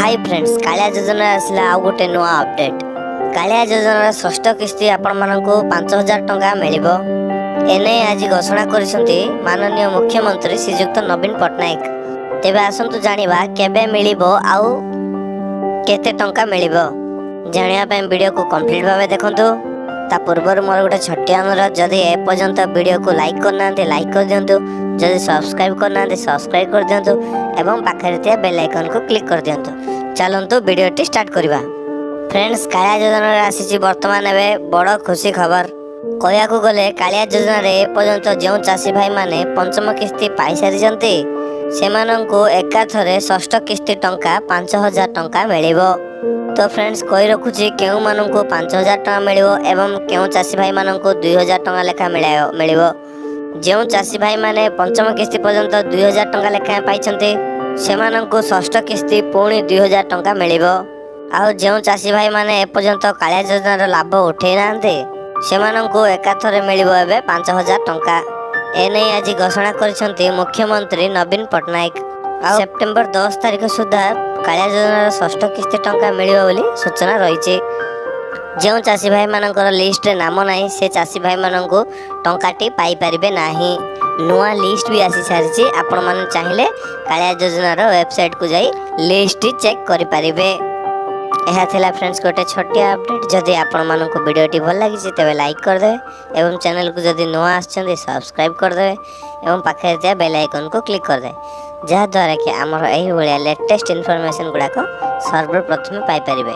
High friends, Kalia ଯୋଜନାରେ ଆସିଲା ଆଉ ଗୋଟେ ନୂଆ ଅପଡେଟ୍। କାଳିଆ ଯୋଜନାର ଷଷ୍ଠ କିସ୍ତି ଆପଣମାନଙ୍କୁ 5000 ଟଙ୍କା ମିଳିବ। ଏନେଇ ଆଜି ଘୋଷଣା କରିଛନ୍ତି ମାନନୀୟ ମୁଖ୍ୟମନ୍ତ୍ରୀ ଶ୍ରୀଯୁକ୍ତ ନବୀନ ପଟ୍ଟନାୟକ। ତେବେ ଆସନ୍ତୁ ଜାଣିବା, କେବେ ମିଳିବ ଆଉ କେତେ ଟଙ୍କା ମିଳିବ। ଜାଣିବା ପାଇଁ ଭିଡ଼ିଓକୁ କମ୍ପ୍ଲିଟ୍ ଭାବେ ଦେଖନ୍ତୁ। ତା ପୂର୍ବରୁ ମୋର ଗୋଟେ ଛୋଟିଆ ଅନୁରୋଧ, ଯଦି ଏପର୍ଯ୍ୟନ୍ତ ଭିଡ଼ିଓକୁ ଲାଇକ୍ କରିନାହାନ୍ତି, ଲାଇକ୍ କରିଦିଅନ୍ତୁ। ଯଦି ସବସ୍କ୍ରାଇବ୍ କରିନାହାନ୍ତି, ସବସ୍କ୍ରାଇବ୍ କରିଦିଅନ୍ତୁ ଏବଂ ପାଖରେ ଥିବା ବେଲ୍ ଆଇକନ୍କୁ କ୍ଲିକ୍ କରିଦିଅନ୍ତୁ। ଚାଲନ୍ତୁ, ଭିଡ଼ିଓଟି ଷ୍ଟାର୍ଟ କରିବା। ଫ୍ରେଣ୍ଡସ୍, କାଳିଆ ଯୋଜନାରେ ଆସିଛି ବର୍ତ୍ତମାନ ଏବେ ବଡ଼ ଖୁସି ଖବର। କହିବାକୁ ଗଲେ କାଳିଆ ଯୋଜନାରେ ଏପର୍ଯ୍ୟନ୍ତ ଯେଉଁ ଚାଷୀ ଭାଇମାନେ ପଞ୍ଚମ କିସ୍ତି ପାଇସାରିଛନ୍ତି, ସେମାନଙ୍କୁ ଏକାଥରେ ଷଷ୍ଠ କିସ୍ତି ଟଙ୍କା 5000 ଟଙ୍କା ମିଳିବ। ତ ଫ୍ରେଣ୍ଡସ୍, କହି ରଖୁଛି କେଉଁମାନଙ୍କୁ 5000 ଟଙ୍କା ମିଳିବ ଏବଂ କେଉଁ ଚାଷୀ ଭାଇମାନଙ୍କୁ 2000 ଟଙ୍କା ଲେଖା ମିଳିବ। ଯେଉଁ ଚାଷୀ ଭାଇମାନେ ପଞ୍ଚମ କିସ୍ତି ପର୍ଯ୍ୟନ୍ତ 2000 ଟଙ୍କା ଲେଖାଏଁ ପାଇଛନ୍ତି, ସେମାନଙ୍କୁ ଷଷ୍ଠ କିସ୍ତି ପୁଣି 2000 ଟଙ୍କା ମିଳିବ। ଆଉ ଯେଉଁ ଚାଷୀ ଭାଇମାନେ ଏପର୍ଯ୍ୟନ୍ତ କାଳିଆ ଯୋଜନାର ଲାଭ ଉଠେଇ ନାହାନ୍ତି, ସେମାନଙ୍କୁ ଏକାଥରେ ମିଳିବ ଏବେ 5000 ଟଙ୍କା। ଏନେଇ ଆଜି ଘୋଷଣା କରିଛନ୍ତି ମୁଖ୍ୟମନ୍ତ୍ରୀ ନବୀନ ପଟ୍ଟନାୟକ। ଆଉ ସେପ୍ଟେମ୍ବର 10 ତାରିଖ ସୁଦ୍ଧା କାଳିଆ ଯୋଜନାର ଷଷ୍ଠ କିସ୍ତି ଟଙ୍କା ମିଳିବ ବୋଲି ସୂଚନା ରହିଛି। ଯେଉଁ ଚାଷୀ ଭାଇମାନଙ୍କର ଲିଷ୍ଟରେ ନାମ ନାହିଁ, ସେ ଚାଷୀ ଭାଇମାନଙ୍କୁ ଟଙ୍କାଟି ପାଇପାରିବେ ନାହିଁ। ନୂଆ ଲିଷ୍ଟ ବି ଆସି ସାରିଛି। ଆପଣମାନେ ଚାହିଁଲେ କାଳିଆ ଯୋଜନାର ୱେବସାଇଟକୁ ଯାଇ ଲିଷ୍ଟଟି ଚେକ୍ କରିପାରିବେ। ଏହା ଥିଲା ଫ୍ରେଣ୍ଡସ୍, ଗୋଟେ ଛୋଟିଆ ଅପଡେଟ୍। ଯଦି ଆପଣମାନଙ୍କୁ ଭିଡ଼ିଓଟି ଭଲ ଲାଗିଛି, ତେବେ ଲାଇକ୍ କରିଦେବେ ଏବଂ ଚ୍ୟାନେଲକୁ ଯଦି ନୂଆ ଆସିଛନ୍ତି, ସବସ୍କ୍ରାଇବ୍ କରିଦେବେ ଏବଂ ପାଖରେ ଥିବା ବେଲ୍ ଆଇକନ୍କୁ କ୍ଲିକ୍ କରିଦେବେ, ଯାହାଦ୍ୱାରା କି ଆମର ଏହିଭଳିଆ ଲେଟେଷ୍ଟ ଇନଫର୍ମେସନ୍ ଗୁଡ଼ାକ ସର୍ବପ୍ରଥମେ ପାଇପାରିବେ।